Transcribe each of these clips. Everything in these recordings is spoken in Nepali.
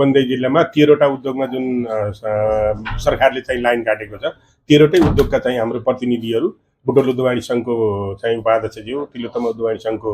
रूपन्देही जिल्लामा 13वटा उद्योगमा जुन सरकारले चाहिँ लाइन काटेको छ 13वटै उद्योगका चाहिँ हाम्रो प्रतिनिधिहरू बुटोल उद्योगवाणी सङ्घको चाहिँ उपाध्यक्षज्यू, तिलोत्तमा उद्योगवाणी सङ्घको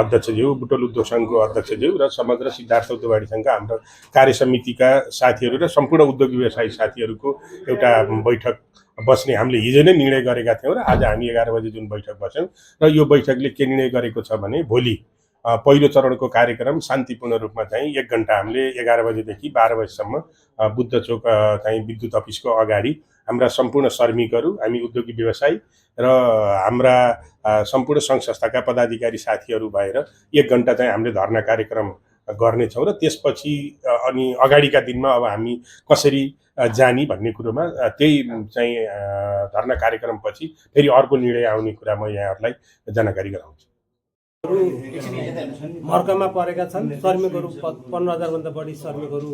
अध्यक्षज्यू, बुटोल उद्योग सङ्घको अध्यक्षज्यू र समग्र सिद्धार्थ उद्योगवाणी सङ्घका हाम्रो कार्य समितिका साथीहरू र सम्पूर्ण उद्योग व्यवसायी साथीहरूको एउटा बैठक बस्ने हामीले हिजो नै निर्णय गरेका थियौँ र आज हामी 11 बजे जुन बैठक बस्यौँ र यो बैठकले के निर्णय गरेको छ भने भोलि पहिलो चरणको कार्यक्रम शान्तिपूर्ण रूपमा चाहिँ 1 घण्टा हामीले 11 बजेदेखि 12 बजेसम्म बुद्ध चोक चाहिँ विद्युत अफिसको अगाडि हाम्रा सम्पूर्ण श्रमिकहरू, हामी उद्योगी व्यवसायी र हाम्रा सम्पूर्ण सङ्घ संस्थाका पदाधिकारी साथीहरू भएर 1 घण्टा चाहिँ हामीले धरना कार्यक्रम गर्नेछौँ र त्यसपछि अनि अगाडिका दिनमा अब हामी कसरी जाने भन्ने कुरोमा त्यही चाहिँ धरना कार्यक्रमपछि फेरि अर्को निर्णय आउने कुरा म यहाँहरूलाई जानकारी गराउँछु। मर्कामा परेका छन्। श्रमिकहरू 15,000 भन्दा बढी श्रमिकहरू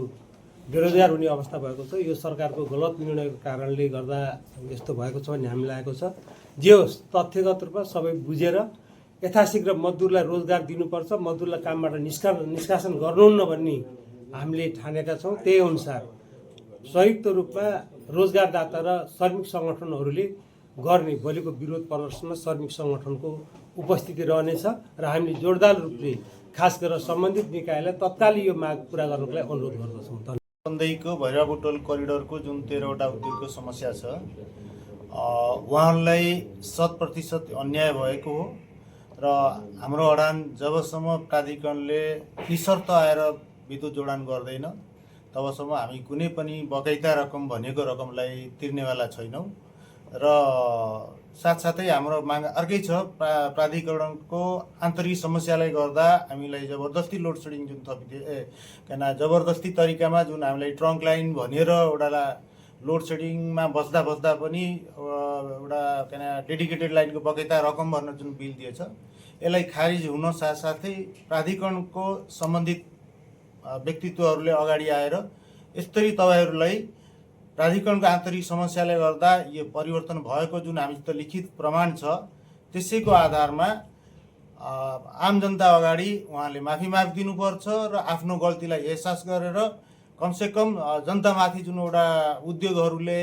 बेरोजगार हुने अवस्था भएको छ। यो सरकारको गलत निर्णयको कारणले गर्दा यस्तो भएको छ भन्ने हामीलाई लागेको छ। जे होस्, तथ्यगत रूपमा सबै बुझेर यथाशीघ्र मजदुरलाई रोजगार दिनुपर्छ, मजदुरलाई कामबाट निष्कासन गर्नुहुन्न भन्ने हामीले ठानेका छौँ। त्यही अनुसार संयुक्त रूपमा रोजगारदाता र श्रमिक सङ्गठनहरूले गर्ने भोलिको विरोध प्रदर्शनमा श्रमिक सङ्गठनको उपस्थिति रहनेछ र हामीले जोरदार रूपले खास गरेर सम्बन्धित निकायलाई तत्काल यो माग पुरा गर्नको लागि अनुरोध गर्दछौँ। रूपन्देहीको भैरवा बुटोल करिडोरको जुन 13वटा उद्योगको समस्या छ, उहाँहरूलाई 100% अन्याय भएको हो र हाम्रो अडान जबसम्म प्राधिकरणले निशर्त आएर विद्युत जोडान गर्दैन तबसम्म हामी कुनै पनि बगैँचा रकम भनेको रकमलाई तिर्नेवाला छैनौँ र साथसाथै हाम्रो माग अर्कै छ। प्राधिकरणको आन्तरिक समस्याले गर्दा हामीलाई जबरजस्ती लोड सेडिङ जुन जबरजस्ती तरिकामा जुन हामीलाई ट्रङ्क लाइन भनेर एउटा लोड सेडिङमा बस्दा पनि एउटा डेडिकेटेड लाइनको बगैँचा रकम भर्न जुन बिल दिएछ यसलाई खारिज हुन साथसाथै प्राधिकरणको सम्बन्धित व्यक्तित्वहरूले अगाडि आएर यसरी तपाईँहरूलाई प्राधिकरणको आन्तरिक समस्याले गर्दा यो परिवर्तन भएको जुन हामीसित लिखित प्रमाण छ त्यसैको आधारमा आम जनता अगाडि उहाँले माफी दिनुपर्छ र आफ्नो गल्तीलाई एहसास गरेर कमसेकम जनतामाथि जुन एउटा उद्योगहरूले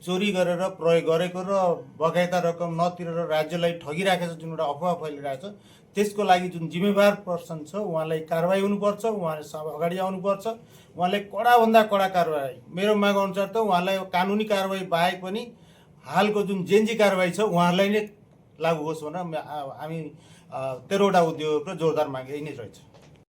चोरी गरेर प्रयोग गरेको र बगैँचा रकम नतिरेर राज्यलाई ठगिराखेको जुन एउटा अफवाह फैलिरहेको छ त्यसको लागि जुन जिम्मेवार पर्सन छ उहाँलाई कारबाही हुनुपर्छ, उहाँले अगाडि आउनुपर्छ, उहाँले कडाभन्दा कडा कारबाही। मेरो माग अनुसार त उहाँलाई कानुनी कारबाही बाहेक पनि हालको जुन जेन्जी कारबाही छ उहाँहरूलाई नै लागू होस् भनेर हामी 13वटा उद्योगको जोरदार माग यही नै रहेछ।